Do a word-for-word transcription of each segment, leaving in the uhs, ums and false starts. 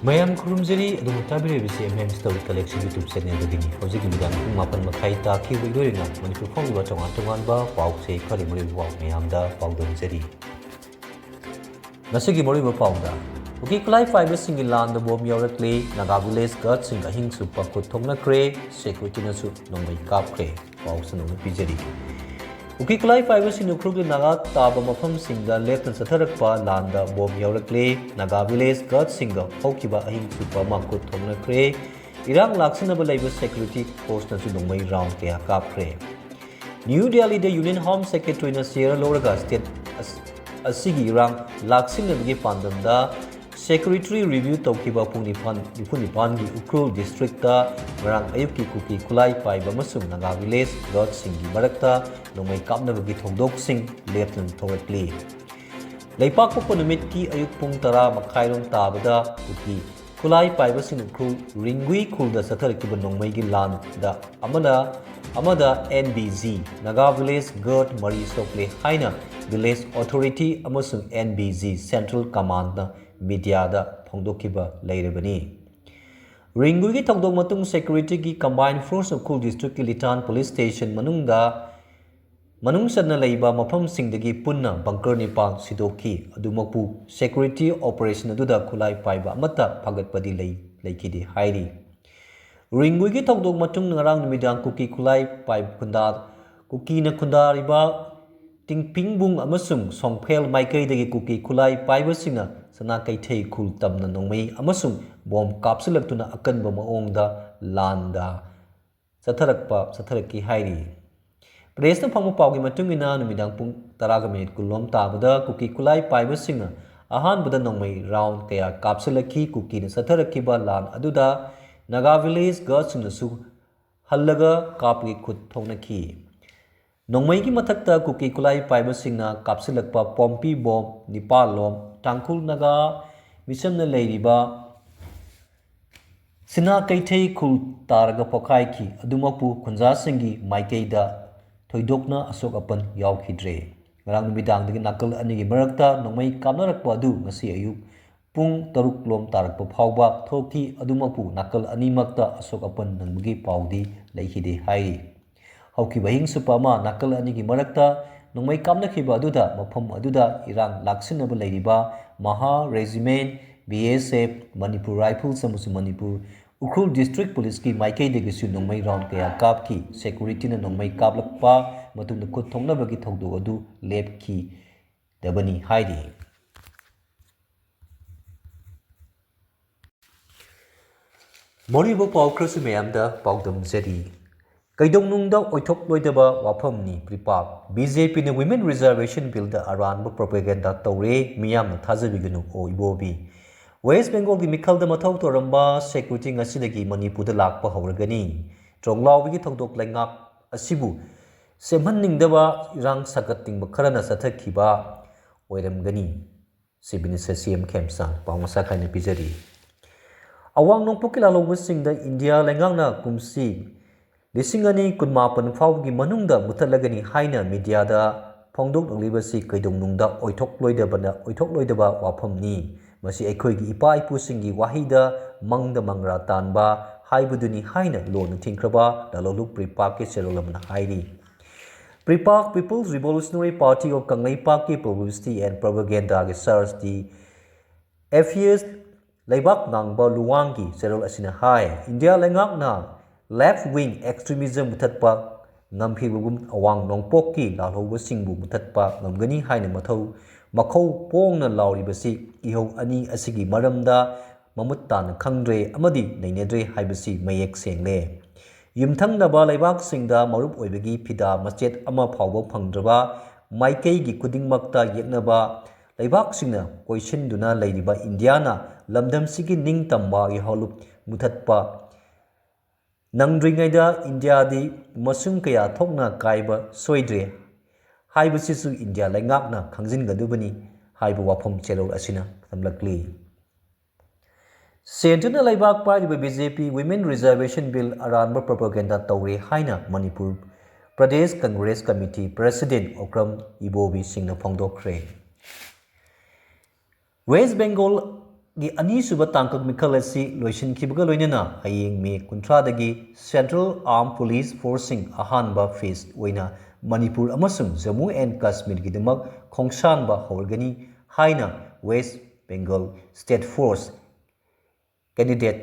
ꯃꯌꯥꯝ ꯈꯨꯔꯨꯝꯖꯔꯤ, ꯑꯗꯣꯝꯅ ꯇꯥꯕꯤꯔꯤꯕꯁꯤ M M Story Collection YouTube channel ꯑꯗꯨꯒꯤꯅꯤ꯫ ꯍꯧꯖꯤꯛ ꯅꯨꯃꯤꯗꯥꯡ ꯄꯨꯡ ꯃꯥꯄꯟ ꯃꯈꯥꯏ ꯇꯥꯈꯤꯕ ꯂꯣꯏꯅꯅ ꯃꯅꯤꯄꯨꯔ ꯐꯥꯎꯒꯤꯕ ꯇꯣꯉꯥꯟ ꯇꯣꯉꯥꯟꯕ ꯄꯥꯎꯆꯦ ꯈꯔꯗꯤ ꯃꯔꯨꯑꯣꯏꯕ ꯄꯥꯎ ꯃꯌꯥꯝꯗ ꯄꯥꯎꯗꯝꯖꯔꯤ꯫ ꯉꯁꯤꯒꯤ ꯃꯔꯨꯑꯣꯏꯕ ꯄꯥꯎꯗ, ꯀꯨꯀꯤ ꯈꯨꯠꯂꯥꯏ ꯄꯥꯏꯕꯁꯤꯡꯒꯤ ꯂꯥꯟꯗ ꯕꯣꯝ ꯌꯥꯎꯔꯛꯂꯦ, ꯅꯥꯒꯥ village guardꯁꯤꯡ ꯑꯍꯤꯡ ꯆꯨꯞꯄ ꯈꯨꯠ ꯊꯣꯛꯅꯈ꯭ꯔꯦ, securityꯅꯁꯨ ꯅꯣꯡꯃꯩ ꯀꯥꯞꯈ꯭ꯔꯦ꯫ ꯄꯥꯎ ꯁꯟꯗꯣꯛꯅ ꯄꯤꯖꯔꯤ꯫ ꯀꯨꯀꯤ ꯈꯨꯠꯂꯥꯏ ꯄꯥꯏꯕꯁꯤꯡꯅ ꯎꯈ꯭ꯔꯨꯜꯒꯤ ꯅꯥꯒꯥ ꯇꯥꯕ ꯃꯐꯝꯁꯤꯡꯗ ꯂꯦꯞꯇꯅ ꯆꯠꯊꯔꯛꯄ ꯂꯥꯟꯗ ꯕꯣꯝ ꯌꯥꯎꯔꯛꯂꯦ, ꯅꯥꯒꯥ village guardꯁꯤꯡꯒ ꯍꯧꯈꯤꯕ ꯑꯍꯤꯡ ꯆꯨꯞꯄ ꯑꯃ ꯈꯨꯠ ꯊꯣꯛꯅꯈ꯭ꯔꯦ, ꯏꯔꯥꯡ ꯂꯥꯛꯁꯤꯟꯅꯕ ꯂꯩꯕ security forceꯅꯁꯨ ꯅꯣꯡꯃꯩ round ꯀꯌꯥ ꯀꯥꯞꯈ꯭ꯔꯦ꯫ ꯅ꯭ꯌꯨ ꯗꯦꯜꯂꯤꯗ Union Home Secretaryꯅ ꯆꯦꯌꯔ ꯂꯧꯔꯒ state ꯑꯁ-, ꯑꯁꯤꯒꯤ ꯏꯔꯥꯡ ꯂꯥꯛꯁꯤꯟꯅꯕꯒꯤ ꯄꯥꯟꯗꯝꯗ security review ꯇꯧꯈꯤꯕ ꯄꯨꯡ ꯅꯤꯄꯥꯟ, ꯅꯤꯐꯨ ꯅꯤꯄꯥꯟꯒꯤ ꯎꯈ꯭ꯔꯨꯜ districtꯇ ꯉꯔꯥꯡ ꯑꯌꯨꯛꯀꯤ ꯀꯨꯀꯤ ꯈꯨꯠꯂꯥꯏ ꯄꯥꯏꯕ ꯑꯃꯁꯨꯡ ꯅꯥꯒꯥ village guardꯁꯤꯡꯒꯤ ꯃꯔꯛꯇ ꯅꯣꯡꯃꯩ ꯀꯥꯞꯅꯕꯒꯤ ꯊꯧꯗꯣꯛꯁꯤꯡ ꯂꯦꯞꯇꯅ ꯊꯣꯛꯂꯛꯂꯤ꯫ ꯂꯩꯄꯥꯛꯄꯣꯛꯄ ꯅꯨꯃꯤꯠꯀꯤ ꯑꯌꯨꯛ ꯄꯨꯡ ꯇꯔꯥ ꯃꯈꯥꯏꯔꯣꯝ ꯇꯥꯕꯗ ꯀꯨꯀꯤ ꯈꯨꯠꯂꯥꯏ ꯄꯥꯏꯕꯁꯤꯡ ꯎꯈ꯭ꯔꯨꯜ ꯔꯤꯡꯒꯨꯏ ꯈꯨꯜꯗ ꯆꯠꯊꯔꯛꯈꯤꯕ ꯅꯣꯡꯃꯩꯒꯤ ꯂꯥꯟꯗ ꯑꯃꯅ, ꯑꯃꯗ N V G, Naga Village Guard ꯃꯔꯤ ꯁꯣꯛꯂꯦ ꯍꯥꯏꯅ village authority ꯑꯃꯁꯨꯡ N V G Central Commandꯅ mediaꯗ ꯐꯣꯡꯗꯣꯛꯈꯤꯕ ꯂꯩꯔꯕꯅꯤ꯫ ꯔꯤꯡꯒꯨꯏꯒꯤ ꯊꯧꯗꯣꯛ ꯃꯇꯨꯡ securityꯒꯤ combined force Ukhrul districtꯀꯤ ꯂꯤꯇꯥꯟ police station ꯃꯅꯨꯡꯗ ꯃꯅꯨꯡ ꯆꯟꯅ ꯂꯩꯕ ꯃꯐꯝꯁꯤꯡꯗꯒꯤ ꯄꯨꯟꯅ bunker ꯅꯤꯄꯥꯜ ꯁꯤꯗꯣꯛꯈꯤ꯫ ꯑꯗꯨꯃꯛꯄꯨ security operation ꯑꯗꯨꯗ ꯈꯨꯠꯂꯥꯏ ꯄꯥꯏꯕ ꯑꯃꯠꯇ ꯐꯥꯒꯠꯄꯗꯤ ꯂꯩ-, ꯂꯩꯈꯤꯗꯦ ꯍꯥꯏꯔꯤ꯫ ꯔꯤꯡꯒꯨꯏꯒꯤ ꯊꯧꯗꯣꯛ ꯃꯇꯨꯡ ꯉꯔꯥꯡ ꯅꯨꯃꯤꯗꯥꯡ ꯀꯨꯀꯤ ꯈꯨꯠꯂꯥꯏ ꯄꯥꯏꯕ ꯈꯨꯟꯗꯥ-, ꯀꯨꯀꯤꯅ ꯈꯨꯟꯗꯥꯔꯤꯕ ꯇꯤꯡꯄꯤꯡꯕꯨꯡ ꯑꯃꯁꯨꯡ ꯁꯣꯡꯐꯦꯜ ꯃꯥꯏꯀꯩꯗꯒꯤ ꯀꯨꯀꯤ ꯈꯨꯠꯂꯥꯏ ꯄꯥꯏꯕꯁꯤꯡꯅ ꯁꯅꯥ ꯀꯩꯊꯩ ꯈꯨꯜ ꯇꯝꯅ ꯅꯣꯡꯃꯩ ꯑꯃꯁꯨꯡ ꯕꯣꯝ ꯀꯥꯞꯁꯤꯜꯂꯛꯇꯨꯅ ꯑꯀꯟꯕ ꯃꯑꯣꯡꯗ ꯂꯥꯟꯗ ꯆꯠꯊꯔꯛꯄ, ꯆꯠꯊꯔꯛꯈꯤ ꯍꯥꯏꯔꯤ꯫ Pressꯅ ꯐꯪꯕ ꯄꯥꯎꯒꯤ ꯃꯇꯨꯡ ꯏꯟꯅ, ꯅꯨꯃꯤꯗꯥꯡ ꯄꯨꯡ ꯇꯔꯥꯒ minute ꯀꯨꯟ ꯂꯣꯝ ꯇꯥꯕꯗ ꯀꯨꯀꯤ ꯈꯨꯠꯂꯥꯏ ꯄꯥꯏꯕꯁꯤꯡꯅ ꯑꯍꯥꯟꯕꯗ ꯅꯣꯡꯃꯩ round ꯀꯌꯥ ꯀꯥꯞꯁꯤꯜꯂꯛꯈꯤ꯫ ꯀꯨꯀꯤꯅ ꯆꯠꯊꯔꯛꯈꯤꯕ ꯂꯥꯟ ꯑꯗꯨꯗ Naga village guardꯁꯤꯡꯅꯁꯨ ꯍꯜꯂꯒ ꯀꯥꯞꯄꯒꯤ ꯈꯨꯠ ꯊꯣꯛꯅꯈꯤ꯫ ꯅꯣꯡꯃꯩꯒꯤ ꯃꯊꯛꯇ ꯀꯨꯀꯤ ꯈꯨꯠꯂꯥꯏ ꯄꯥꯏꯕꯁꯤꯡꯅ ꯀꯥꯞꯁꯤꯜꯂꯛꯄ ꯄꯣꯝꯄꯤ ꯕꯣꯝ ꯅꯤꯄꯥꯜ ꯂꯣꯝ ꯇꯥꯡꯈꯨꯜ ꯅꯥꯒꯥ ꯃꯤꯆꯝꯅ ꯂꯩꯔꯤꯕ ꯁꯤꯅꯥ ꯀꯩꯊꯩ ꯈꯨꯜ ꯇꯥꯔꯒ ꯄꯣꯈꯥꯏꯈꯤ꯫ ꯑꯗꯨꯃꯛꯄꯨ ꯈꯨꯟꯖꯥꯁꯤꯡꯒꯤ ꯃꯥꯏꯀꯩꯗ ꯊꯣꯏꯗꯣꯛꯅ ꯑꯁꯣꯛ ꯑꯄꯟ ꯌꯥꯎꯈꯤꯗ꯭ꯔꯦ꯫ ꯉꯔꯥꯡ ꯅꯨꯃꯤꯗꯥꯡꯗꯒꯤ ꯅꯥꯀꯜ ꯑꯅꯤꯒꯤ ꯃꯔꯛꯇ ꯅꯣꯡꯃꯩ ꯀꯥꯞꯅꯔꯛꯄ ꯑꯗꯨ ꯉꯁꯤ ꯑꯌꯨꯛ ꯄꯨꯡ ꯇꯔꯨꯛ ꯂꯣꯝ ꯇꯥꯔꯛꯄ ꯐꯥꯎꯕ ꯊꯣꯛꯈꯤ꯫ ꯑꯗꯨꯃꯛꯄꯨ ꯅꯥꯀꯜ ꯑꯅꯤꯃꯛꯇ ꯑꯁꯣꯛ ꯑꯄꯟ ꯅꯪꯕꯒꯤ ꯄꯥꯎꯗꯤ ꯂꯩꯈꯤꯗꯦ ꯍꯥꯏꯔꯤ꯫ ꯍꯧꯈꯤꯕ ꯑꯍꯤꯡ ꯆꯨꯞꯄ ꯑꯃ ꯅꯥꯀꯜ ꯑꯅꯤꯒꯤ ꯃꯔꯛꯇ ꯅꯣꯡꯃꯩ ꯀꯥꯞꯅꯈꯤꯕ ꯑꯗꯨꯗ ꯃꯐꯝ ꯑꯗꯨꯗ ꯏꯔꯥꯡ ꯂꯥꯛꯁꯤꯟꯅꯕ ꯂꯩꯔꯤꯕ ꯃꯍꯥ ꯔꯦꯖꯤꯃꯦꯟ, ꯕꯤ ꯑꯦꯁ ꯑꯦꯐ, ꯃꯅꯤꯄꯨꯔ ꯔꯥꯏꯐꯜꯁ ꯑꯃꯁꯨꯡ ꯃꯅꯤꯄꯨꯔ ꯎꯈ꯭ꯔꯨꯜ ꯗꯤꯁꯇ꯭ꯔꯤꯛ ꯄꯨꯂꯤꯁꯀꯤ ꯃꯥꯏꯀꯩꯗꯒꯤꯁꯨ ꯅꯣꯡꯃꯩ ꯔꯥꯎꯟ ꯀꯌꯥ ꯀꯥꯞꯈꯤ꯫ ꯁꯦꯀ꯭ꯌꯨꯔꯤꯇꯤꯅ ꯅꯣꯡꯃꯩ ꯀꯥꯞꯂꯛꯄ ꯃꯇꯨꯡꯗ ꯈꯨꯠ ꯊꯣꯛꯅꯕꯒꯤ ꯊꯧꯗꯣꯛ ꯑꯗꯨ ꯂꯦꯞꯈꯤꯗꯕꯅꯤ ꯍꯥꯏꯔꯤ꯫ ꯃꯔꯨꯑꯣꯏꯕ ꯄꯥꯎ ꯈꯔꯁꯨ ꯃꯌꯥꯝꯗ ꯄꯥꯎꯗꯝꯖꯔꯤ꯫ ꯀꯩꯗꯧꯅꯨꯡꯗ ꯑꯣꯏꯊꯣꯛꯂꯣꯏꯗꯕ ꯋꯥꯐꯝꯅꯤ ꯄ꯭ꯔꯤꯄꯥꯛ꯫ ꯕꯤ ꯖꯦ ꯄꯤꯅ Women Reservation Billꯗ ꯑꯔꯥꯟꯕ propaganda ꯇꯧꯔꯦ, ꯃꯤꯌꯥꯝꯅ ꯊꯥꯖꯕꯤꯒꯅꯨ ꯑꯣ ꯏꯕꯣꯕꯤ꯫ ꯋꯦꯁ ꯕꯦꯡꯒꯣꯜꯒꯤ ꯃꯤꯈꯜꯗ ꯃꯊꯧ ꯇꯧꯔꯝꯕ ꯁꯦꯀ꯭ꯌꯨꯔꯤꯇꯤ ꯉꯁꯤꯗꯒꯤ ꯃꯅꯤꯄꯨꯔꯗ ꯂꯥꯛꯄ ꯍꯧꯔꯒꯅꯤ꯫ ꯇ꯭ꯔꯣꯡꯂꯥꯎꯕꯤꯒꯤ ꯊꯧꯗꯣꯛ ꯂꯩꯉꯥꯛ ꯑꯁꯤꯕꯨ ꯁꯦꯝꯍꯟꯅꯤꯡꯗꯕ ꯏꯔꯥꯡ ꯁꯥꯒꯠꯇꯤꯡꯕ ꯈꯔꯅ ꯆꯠꯊꯈꯤꯕ ꯑꯣꯏꯔꯝꯒꯅꯤ꯫ ꯁꯤ ꯕꯤꯅꯤꯁ ꯁꯤ ꯑꯦꯝ ꯈꯦꯝꯆꯥꯟ ꯄꯥꯎ ꯃꯁꯥ ꯈꯥꯏꯅ ꯄꯤꯖꯔꯤ꯫ ꯑꯋꯥꯡ ꯅꯣꯡꯄꯣꯛꯀꯤ ꯂꯥꯜꯍꯧꯕꯁꯤꯡꯗ ꯏꯟꯗꯤꯌꯥ ꯂꯩꯉꯥꯛꯅ ꯀꯨꯝꯁꯤ ꯂꯤꯁꯤꯡ ꯑꯅꯤ ꯀꯨꯟꯃꯥꯄꯟ ꯐꯥꯎꯕꯒꯤ ꯃꯅꯨꯡꯗ ꯃꯨꯊꯠꯂꯒꯅꯤ ꯍꯥꯏꯅ ꯃꯤꯗꯤꯌꯥꯗ ꯐꯣꯡꯗꯣꯛꯂꯛꯂꯤꯕꯁꯤ ꯀꯩꯗꯧꯅꯨꯡꯗ ꯑꯣꯏꯊꯣꯛꯂꯣꯏꯗꯕꯅ, ꯑꯣꯏꯊꯣꯛꯂꯣꯏꯗꯕ ꯋꯥꯐꯝꯅꯤ꯫ ꯃꯁꯤ ꯑꯩꯈꯣꯏꯒꯤ ꯏꯄꯥ ꯏꯄꯨꯁꯤꯡꯒꯤ ꯋꯥꯍꯩꯗ ꯃꯪꯗ ꯃꯪꯒ꯭ꯔꯥ ꯇꯥꯟꯕ ꯍꯥꯏꯕꯗꯨꯅꯤ ꯍꯥꯏꯅ ꯂꯣꯟꯅ ꯊꯤꯡꯈ꯭ꯔꯕ ꯂꯥꯂꯣꯡꯂꯨꯞ ꯄ꯭ꯔꯤꯄꯥꯛꯀꯤ ꯆꯦꯔꯣꯜ ꯑꯃꯅ ꯍꯥꯏꯔꯤ꯫ ꯄ꯭ꯔꯤꯄꯥꯛ People's Revolutionary Party of ꯀꯪꯂꯩꯄꯥꯛꯀꯤ publicity and propagandaꯒꯤ searchꯇꯤ ꯑꯦꯐꯤꯌꯁ ꯂꯩꯕꯥꯛ ꯉꯥꯡꯕ ꯂꯨꯋꯥꯡꯒꯤ ꯆꯦꯔꯣꯜ ꯑꯁꯤꯅ ꯍꯥꯏ, ꯏꯟꯗꯤꯌꯥ ꯂꯩꯉꯥꯛꯅ left wing extremism ꯃꯨꯊꯠꯄ ꯉꯝꯈꯤꯕꯒꯨꯝ ꯑꯋꯥꯡ ꯅꯣꯡꯄꯣꯛꯀꯤ ꯂꯥꯜꯍꯧꯕꯁꯤꯡꯕꯨ ꯃꯨꯊꯠꯄ ꯉꯝꯒꯅꯤ ꯍꯥꯏꯅ ꯃꯊꯧ ꯃꯈꯧ ꯄꯣꯡꯅ ꯂꯥꯎꯔꯤꯕꯁꯤ ꯏꯍꯧ ꯑꯅꯤ ꯑꯁꯤꯒꯤ ꯃꯔꯝꯗ ꯃꯃꯨꯠ ꯇꯥꯅ ꯈꯪꯗ꯭ꯔꯦ ꯑꯃꯗꯤ ꯅꯩꯅꯗ꯭ꯔꯦ ꯍꯥꯏꯕꯁꯤ ꯃꯌꯦꯛ ꯁꯦꯡꯂꯦ꯫ ꯌꯨꯝꯊꯪꯅꯕ ꯂꯩꯕꯥꯛꯁꯤꯡꯗ ꯃꯔꯨꯞ ꯑꯣꯏꯕꯒꯤ ꯐꯤꯗꯥ ꯃꯆꯦꯠ ꯑꯃ ꯐꯥꯎꯕ ꯐꯪꯗ꯭ꯔꯕ ꯃꯥꯏꯀꯩꯒꯤ ꯈꯨꯗꯤꯡꯃꯛꯇ ꯌꯦꯛꯅꯕ ꯂꯩꯕꯥꯛꯁꯤꯡꯅ ꯀꯣꯏꯁꯤꯟꯗꯨꯅ ꯂꯩꯔꯤꯕ ꯏꯟꯗꯤꯌꯥꯅ ꯂꯝꯗꯝꯁꯤꯒꯤ ꯅꯤꯡꯇꯝꯕ ꯌꯥꯍꯧꯂꯨꯞ ꯃꯨꯊꯠꯄ ꯅꯪꯗ꯭ꯔꯤꯉꯩꯗ ꯏꯟꯗꯤꯌꯥꯗꯤ ꯃꯁꯨꯡ ꯀꯌꯥ ꯊꯣꯛꯅ ꯀꯥꯏꯕ ꯁꯣꯏꯗ꯭ꯔꯦ ꯍꯥꯏꯕꯁꯤꯁꯨ ꯏꯟꯗꯤꯌꯥ ꯂꯩꯉꯥꯛꯅ ꯈꯪꯖꯤꯟꯒꯗꯕꯅꯤ ꯍꯥꯏꯕ ꯋꯥꯐꯝ ꯆꯦꯔꯣꯜ ꯑꯁꯤꯅ ꯊꯝꯂꯛꯂꯤ꯫ ꯁꯦꯟꯇꯔꯅ ꯂꯩꯕꯥꯛ ꯄꯥꯏꯔꯤꯕ ꯕꯤ ꯖꯦ ꯄꯤ Women Reservation Bill ꯑꯔꯥꯟꯕ propaganda ꯇꯧꯔꯦ ꯍꯥꯏꯅ ꯃꯅꯤꯄꯨꯔ ꯄ꯭ꯔꯗꯦꯁ ꯀꯪꯒ꯭ꯔꯦꯁ ꯀꯃꯤꯇꯤ ꯄ꯭ꯔꯦꯁꯤꯗꯦꯟ ꯑꯣꯀ꯭ꯔꯝ ꯏꯕꯣꯕꯤ ꯁꯤꯡꯅ ꯐꯣꯡꯗꯣꯛꯈ꯭ꯔꯦ꯫ ꯋꯦꯁ ꯕꯦꯡꯒꯣꯜꯒꯤ ꯑꯅꯤꯁꯨꯕ ꯇꯥꯡꯀꯛ ꯃꯤꯈꯜ ꯑꯁꯤ ꯂꯣꯏꯁꯤꯟꯈꯤꯕꯒ ꯂꯣꯏꯅꯅ ꯍꯌꯦꯡ ꯃꯦ ꯀꯨꯟꯊ꯭ꯔꯥꯗꯒꯤ Central Armed Police Forceꯁꯤꯡ ꯑꯍꯥꯟꯕ phase ꯑꯣꯏꯅ ꯃꯅꯤꯄꯨꯔ ꯑꯃꯁꯨꯡ ꯖꯝꯃꯨ ꯑꯦꯟ ꯀꯥꯁꯃꯤꯔꯒꯤꯗꯃꯛ ꯈꯣꯡꯁꯥꯟꯕ ꯍꯧꯔꯒꯅꯤ ꯍꯥꯏꯅ west Bengal State Force candidate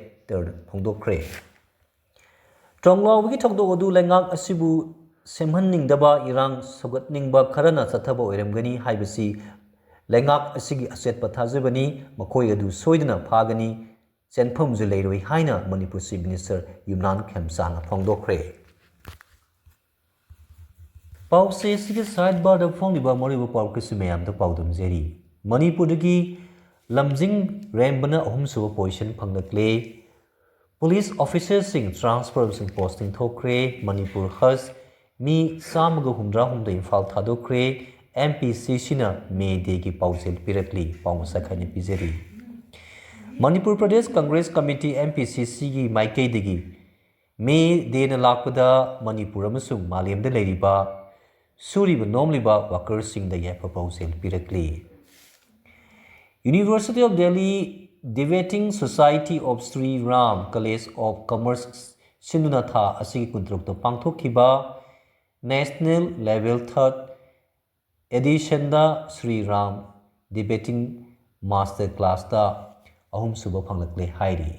ꯐꯣꯡꯗꯣꯛꯈ꯭ꯔꯦ꯫ ꯇ꯭ꯔꯣꯡꯂꯥꯎꯕꯒꯤ ꯊꯧꯗꯣꯛ ꯑꯗꯨ ꯂꯩꯉꯥꯛ ꯑꯁꯤꯕꯨ ꯁꯦꯝꯍꯟꯅꯤꯡꯗꯕ, ꯏꯔꯥꯡ ꯁꯧꯒꯠꯅꯤꯡꯕ ꯈꯔꯅ ꯆꯠꯊꯕ ꯑꯣꯏꯔꯝꯒꯅꯤ ꯍꯥꯏꯕꯁꯤ ꯂꯩꯉꯥꯛ ꯑꯁꯤꯒꯤ ꯑꯆꯦꯠꯄ ꯊꯥꯖꯕꯅꯤ꯫ ꯃꯈꯣꯏ ꯑꯗꯨ ꯁꯣꯏꯗꯅ ꯐꯥꯒꯅꯤ, ꯆꯦꯟꯐꯝꯁꯨ ꯂꯩꯔꯣꯏ ꯍꯥꯏꯅ ꯃꯅꯤꯄꯨꯔ Chief Minister ꯌꯨꯝꯅꯥꯝ ꯈꯦꯝꯆꯥꯅ ꯐꯣꯡꯗꯣꯛꯈ꯭ꯔꯦ꯫ ꯄꯥꯎꯆꯦ ꯑꯁꯤꯒꯤ sidebarꯗ ꯐꯣꯡꯂꯤꯕ ꯃꯔꯨꯑꯣꯏꯕ ꯄꯥꯎ ꯀꯌꯥꯁꯨ ꯃꯌꯥꯝꯗ ꯄꯥꯎꯗꯝꯖꯔꯤ꯫ ꯃꯅꯤꯄꯨꯔꯗꯒꯤ ꯂꯝꯖꯤꯡ ꯔꯦꯝꯕꯅ ꯑꯍꯨꯝꯁꯨꯕ position ꯐꯪꯂꯛꯂꯦ꯫ Police officerꯁꯤꯡ transfer ꯑꯃꯁꯨꯡ posting ꯊꯣꯛꯈ꯭ꯔꯦ꯫ ꯃꯅꯤꯄꯨꯔ ꯍꯖ ꯃꯤ ꯆꯥꯝꯃꯒ ꯍꯨꯝꯗ꯭ꯔꯥ ꯍꯨꯝꯗꯣꯏ Imphal ꯊꯥꯗꯣꯛꯈ꯭ꯔꯦ꯫ M P C Cꯅ May Dayꯒꯤ ꯄꯥꯎꯖꯦꯜ ꯄꯤꯔꯛꯂꯤ꯫ ꯄꯥꯎ ꯃꯁꯛ ꯈꯥꯏꯅ ꯄꯤꯖꯔꯤ꯫ Manipur Pradesh Congress committee, M P C Cꯒꯤ ꯃꯥꯏꯀꯩꯗꯒꯤ May Dayꯅ ꯂꯥꯛꯄꯗ ꯃꯅꯤꯄꯨꯔ ꯑꯃꯁꯨꯡ ꯃꯥꯂꯦꯝꯗ ꯂꯩꯔꯤꯕ ꯁꯨꯔꯤꯕ ꯅꯣꯝꯂꯤꯕ workerꯁꯤꯡꯗ ꯌꯥꯏꯐ ꯄꯥꯎꯖꯦꯜ ꯄꯤꯔꯛꯂꯤ꯫ University of Delhi Debating Society of Sri Ram College of Commerce ꯁꯤꯟꯗꯨꯅ ꯊꯥ ꯑꯁꯤꯒꯤ ꯀꯨꯟꯇꯔꯨꯛꯇ ꯄꯥꯡꯊꯣꯛꯈꯤꯕ National Level Third Editionꯗ Shri Ram Debating Master Classꯇ ꯑꯍꯨꯝꯁꯨꯕ ꯐꯪꯂꯛꯂꯦ ꯍꯥꯏꯔꯤ꯫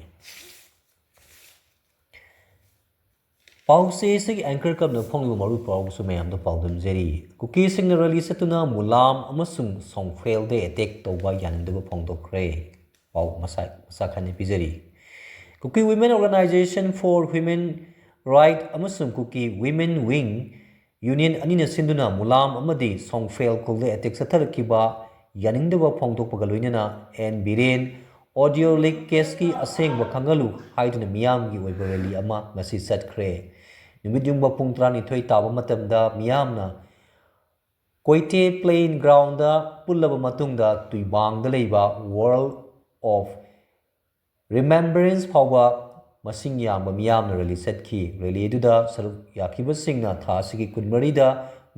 ꯄꯥꯎꯆꯦ ꯑꯁꯤꯒꯤ anchor ꯀꯞꯅ ꯐꯣꯡꯂꯤꯕ ꯃꯔꯨ ꯄꯥꯎꯁꯨ ꯃꯌꯥꯝꯗ ꯄꯥꯎꯗꯝꯖꯔꯤ꯫ ꯀꯨꯀꯤꯁꯤꯡꯅ rally ꯆꯠꯇꯨꯅ ꯃꯨꯂꯥꯝ ꯑꯃꯁꯨꯡ ꯁꯣꯡꯐꯦꯜꯗ attack ꯇꯧꯕ ꯌꯥꯅꯤꯡꯗꯕ ꯐꯣꯡꯗꯣꯛꯈ꯭ꯔꯦ꯫ ꯄꯥꯎ ꯃꯁꯥ ꯃꯁꯥ ꯈꯥꯏꯅ ꯄꯤꯖꯔꯤ꯫ Kuki Women Organisation for Human Right ꯑꯃꯁꯨꯡ Kuki Women Wing Union ꯑꯅꯤꯅ ꯁꯤꯟꯗꯨꯅ ꯃꯨꯂꯥꯝ ꯑꯃꯗꯤ ꯁꯣꯡꯐꯦꯜ ꯈꯨꯜꯗ attack ꯆꯠꯊꯔꯛꯈꯤꯕ ꯌꯥꯅꯤꯡꯗꯕ ꯐꯣꯡꯗꯣꯛꯄꯒ ꯂꯣꯏꯅꯅ N ꯕꯤꯔꯦꯟ, ꯑꯣꯗꯤꯑꯣ ꯂꯤꯛ ꯀꯦꯁꯀꯤ ꯑꯁꯦꯡꯕ ꯈꯪꯍꯜꯂꯨ ꯍꯥꯏꯗꯨꯅ ꯃꯤꯌꯥꯝꯒꯤ ꯑꯣꯏꯕ ꯔꯦꯂꯤ ꯑꯃ ꯉꯁꯤ ꯆꯠꯈ꯭ꯔꯦ꯫ ꯅꯨꯃꯤꯠ ꯌꯨꯡꯕ ꯄꯨꯡ ꯇꯔꯥꯅꯤꯊꯣꯏ ꯇꯥꯕ ꯃꯇꯝꯗ ꯃꯤꯌꯥꯝꯅ ꯀꯣꯏꯇꯦ ꯄ꯭ꯂꯦꯌꯤꯡ ꯒ꯭ꯔꯥꯎꯟꯗ ꯄꯨꯜꯂꯕ ꯃꯇꯨꯡꯗ ꯇꯨꯏꯕꯥꯡꯗ ꯂꯩꯕ Wall of Remembrance ꯐꯥꯎꯕ ꯃꯁꯤꯡ ꯌꯥꯝꯕ ꯃꯤꯌꯥꯝꯅ ꯔꯦꯂꯤ ꯆꯠꯈꯤ꯫ ꯔꯦꯂꯤ ꯑꯗꯨꯗ ꯁꯔꯨꯛ ꯌꯥꯈꯤꯕꯁꯤꯡꯅ ꯊꯥ ꯑꯁꯤꯒꯤ ꯀꯨꯟꯃꯔꯤꯗ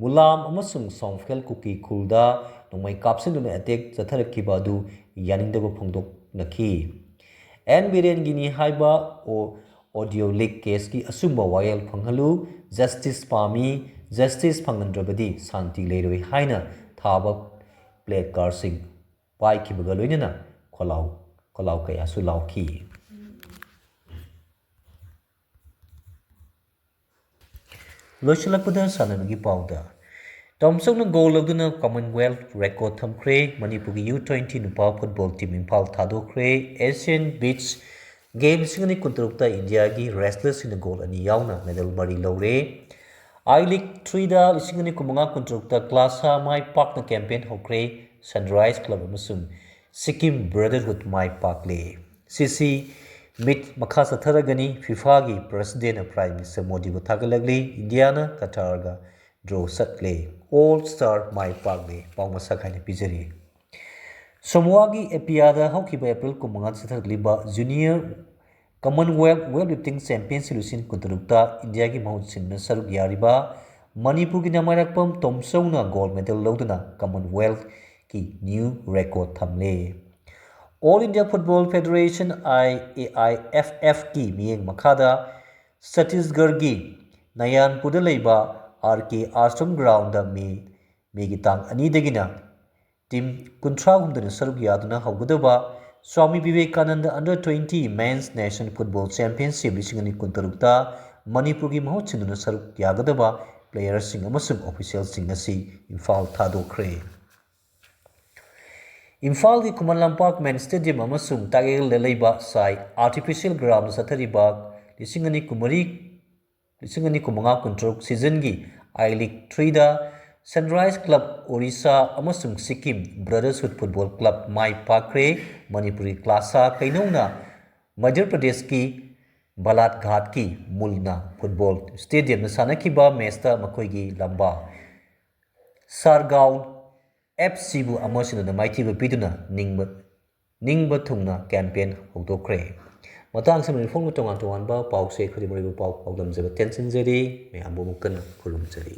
ꯃꯨꯂꯥꯝ ꯑꯃꯁꯨꯡ ꯁꯣꯡꯐꯦꯜ ꯀꯨꯀꯤ ꯈꯨꯜꯗ ꯅꯣꯡꯃꯩ ꯀꯥꯞꯁꯤꯟꯗꯨꯅ ꯑꯦꯇꯦꯛ ꯆꯠꯊꯔꯛꯈꯤꯕ ꯑꯗꯨ ꯌꯥꯅꯤꯡꯗꯕ ꯐꯣꯡꯗꯣꯛꯅꯈꯤ꯫ ꯑꯦꯟ ꯕꯤꯔꯦꯟꯒꯤꯅꯤ ꯍꯥꯏꯕ ꯑꯣ-, ꯑꯣꯗꯤꯑꯣ ꯂꯤꯛ ꯀꯦꯁꯀꯤ ꯑꯆꯨꯝꯕ ꯋꯥꯌꯦꯜ ꯐꯪꯍꯜꯂꯨ, ꯖꯁꯇꯤꯁ ꯄꯥꯝꯃꯤ, ꯖꯁꯇꯤꯁ ꯐꯪꯍꯟꯗ꯭ꯔꯕꯗꯤ ꯁꯥꯟꯇꯤ ꯂꯩꯔꯣꯏ ꯍꯥꯏꯅ ꯊꯥꯕ ꯄ꯭ꯂꯦ ꯀꯥꯔꯗꯁꯤꯡ ꯄꯥꯏꯈꯤꯕꯒ ꯂꯣꯏꯅꯅ ꯈꯣꯜꯂꯥꯎ, ꯈꯣꯜꯂꯥꯎ ꯀꯌꯥꯁꯨ ꯂꯥꯎꯈꯤ꯫ ꯂꯣꯏꯁꯤꯜꯂꯛꯄꯗ ꯁꯥꯟꯅꯕꯒꯤ ꯄꯥꯎꯗ꯫ ꯇꯣꯝꯆꯧꯅ ꯒꯣꯜ ꯂꯧꯗꯨꯅ ꯀꯃꯟꯋꯦꯜꯊ ꯔꯦꯀꯣꯔꯗ ꯊꯝꯈ꯭ꯔꯦ꯫ ꯃꯅꯤꯄꯨꯔꯒꯤ ꯌꯨ ꯇ꯭ꯋꯦꯟꯇꯤ ꯅꯨꯄꯥ ꯐꯨꯠꯕꯣꯜ ꯇꯤꯝ ꯏꯝꯐꯥꯜ ꯊꯥꯗꯣꯛꯈ꯭ꯔꯦ꯫ ꯑꯦꯁꯤꯌꯥꯟ ꯕꯤꯆ ꯒꯦꯝ ꯂꯤꯁꯤꯡ ꯑꯅꯤ ꯀꯨꯟꯇꯔꯨꯛꯇ ꯏꯟꯗꯤꯌꯥꯒꯤ ꯔꯦꯁꯂꯔꯁꯤꯡꯅ ꯒꯣꯜ ꯑꯅꯤ ꯌꯥꯎꯅ ꯃꯦꯗꯜ ꯃꯔꯤ ꯂꯧꯔꯦ꯫ ꯑꯥꯏ ꯂꯤꯒ ꯊ꯭ꯔꯤꯗ ꯂꯤꯁꯤꯡ ꯑꯅꯤ ꯀꯨꯟꯃꯉꯥ ꯀꯨꯟꯇꯔꯨꯛꯇ ꯀ꯭ꯂꯥꯁꯥ ꯃꯥꯏ ꯄꯥꯛꯅ ꯀꯦꯝꯄꯦꯟ ꯍꯧꯈ꯭ꯔꯦ꯫ ꯁꯟꯔꯥꯏꯖ ꯀ꯭ꯂꯕ ꯑꯃꯁꯨꯡ ꯁꯤꯛꯀꯤꯝ ꯕ꯭ꯔꯗꯔꯍꯨꯗ ꯃꯥꯏ ꯄꯥꯛꯂꯦ꯫ ꯁꯤꯁꯤ ꯃꯤꯠ ꯃꯈꯥ ꯆꯠꯊꯔꯒꯅꯤ꯫ ꯐꯤꯐꯥꯒꯤ ꯄ꯭ꯔꯁꯤꯗꯦꯟꯅ ꯄ꯭ꯔꯥꯏꯝ ꯃꯤꯅꯤꯁꯇꯔ ꯃꯣꯗꯤꯕꯨ ꯊꯥꯒꯠꯂꯛꯂꯤ꯫ ꯏꯟꯗꯤꯌꯥꯅ ꯀꯇꯥꯔꯒ ꯗ꯭ꯔꯣ ꯆꯠꯂꯦ꯫ ꯑꯣꯜ ꯁ꯭ꯇꯥꯔ ꯃꯥꯏ ꯄꯥꯛꯂꯦ꯫ ꯄꯥꯎ ꯃꯁꯛ ꯍꯥꯏꯅ ꯄꯤꯖꯔꯤ꯫ ꯁꯣꯃꯣꯋꯥꯒꯤ ꯑꯦꯄꯤꯌꯥꯗ ꯍꯧꯈꯤꯕ ꯑꯦꯄ꯭ꯔꯤꯜ ꯀꯨꯟꯃꯉꯥꯗ ꯆꯠꯊꯔꯛꯂꯤꯕ junior Commonwealth weightlifting championship ꯂꯤꯁꯤꯡ ꯀꯨꯟꯇꯔꯨꯛꯇ ꯏꯟꯗꯤꯌꯥꯒꯤ ꯃꯍꯨꯠ ꯁꯤꯟꯗꯨꯅ ꯁꯔꯨꯛ ꯌꯥꯔꯤꯕ ꯃꯅꯤꯄꯨꯔꯒꯤ ꯅꯃꯥꯏꯔꯛꯄꯝ ꯇꯣꯝꯆꯧꯅ ꯒꯣꯜ ꯃꯦꯗꯜ ꯂꯧꯗꯨꯅ ꯀꯃꯟꯋꯦꯜꯊꯀꯤ ꯅ꯭ꯌꯨ ꯔꯦꯀꯣꯔꯗ ꯊꯝꯂꯦ꯫ All India football federation, I A I F ꯑꯦꯐꯀꯤ ꯃꯤꯠꯌꯦꯡ ꯃꯈꯥꯗ ꯁꯠꯇꯤꯁꯒꯔꯒꯤ ꯅꯌꯥꯟꯄꯨꯔꯗ ꯂꯩꯕ R K Ashram ground May, ꯃꯦꯒꯤ ꯇꯥꯡ ꯑꯅꯤꯗꯒꯤꯅ ꯇꯤꯝ ꯀꯨꯟꯊ꯭ꯔꯥꯍꯨꯝꯗꯣꯏꯅ ꯁꯔꯨꯛ ꯌꯥꯗꯨꯅ ꯍꯧꯒꯗꯕ Swami Vivekananda under twenty men's national football championship ꯂꯤꯁꯤꯡ ꯑꯅꯤ ꯀꯨꯟꯇꯔꯨꯛꯇ ꯃꯅꯤꯄꯨꯔꯒꯤ ꯃꯍꯨꯠ ꯁꯤꯟꯗꯨꯅ ꯁꯔꯨꯛ ꯌꯥꯒꯗꯕ ꯄ꯭ꯂꯦꯌꯔꯁꯤꯡ ꯑꯃꯁꯨꯡ ꯑꯣꯐꯤꯁꯤꯌꯦꯜꯁꯤꯡ ꯑꯁꯤ ꯏꯝꯐꯥꯜ ꯊꯥꯗꯣꯛꯈ꯭ꯔꯦ꯫ ꯏꯝꯐꯥꯜꯒꯤ ꯈꯨꯃꯟ ꯂꯝꯄꯥꯛ ꯃꯦꯟ ꯁ꯭ꯇꯦꯗꯤꯌꯝ ꯑꯃꯁꯨꯡ ꯇꯥꯛꯌꯦꯜꯗ ꯂꯩꯕ ꯁꯥꯏ ꯑꯥꯔꯇꯤꯐꯤꯁꯤꯌꯦꯜ ꯒ꯭ꯔꯥꯎꯟꯗ ꯆꯠꯊꯔꯤꯕ ꯂꯤꯁꯤꯡ ꯑꯅꯤ ꯀꯨꯟꯃꯔꯤ, ꯂꯤꯁꯤꯡ ꯑꯅꯤ ꯀꯨꯟꯃꯉꯥ ꯀꯨꯟꯇꯔꯨꯛ ꯁꯤꯖꯟꯒꯤ ꯑꯥꯏ ꯂꯤꯒ ꯊ꯭ꯔꯤꯗ Sunrise Club Orissa ꯑꯃꯁꯨꯡ Sikkim Brotherhood Football Club ꯃꯥꯏ ꯄꯥꯛꯈ꯭ꯔꯦ꯫ ꯃꯅꯤꯄꯨꯔꯒꯤ ꯀ꯭ꯂꯥꯁꯥ ꯀꯩꯅꯧꯅ ꯃꯙ꯭ꯌ ꯄ꯭ꯔꯗꯦꯁꯀꯤ ꯕꯥꯂꯥꯘꯥꯠꯀꯤ ꯃꯨꯜꯅꯥ ꯐꯨꯠꯕꯣꯜ ꯁ꯭ꯇꯦꯗꯤꯌꯝꯗ ꯁꯥꯟꯅꯈꯤꯕ ꯃꯦꯆꯇ ꯃꯈꯣꯏꯒꯤ ꯂꯝꯕꯥ ꯁꯥꯔꯒꯥꯎꯟ ꯑꯦꯐ ꯁꯤꯕꯨ ꯑꯃ ꯁꯤꯅꯣꯅ ꯃꯥꯏꯊꯤꯕ ꯄꯤꯗꯨꯅ ꯅꯤꯡꯕ, ꯅꯤꯡꯕ ꯊꯨꯡꯅ ꯀꯦꯝꯄꯦꯟ ꯍꯧꯗꯣꯛꯈ꯭ꯔꯦ꯫ ꯃꯇꯥꯡ ꯑꯁꯤꯗ ꯃꯅꯤꯄꯨꯔꯒꯤ ꯇꯣꯉꯥꯟ ꯇꯣꯉꯥꯟꯕ ꯄꯥꯎꯁꯦ ꯑꯩꯈꯣꯏ ꯃꯔꯨꯑꯣꯏꯕ ꯄꯥꯎ ꯄꯥꯎꯗꯝꯖꯕ ꯇꯦꯟꯁꯤꯟꯖꯔꯤ꯫ ꯃꯌꯥꯝꯕꯨ ꯑꯃꯨꯛ ꯀꯟꯅ ꯈꯨꯔꯨꯝꯖꯔꯤ꯫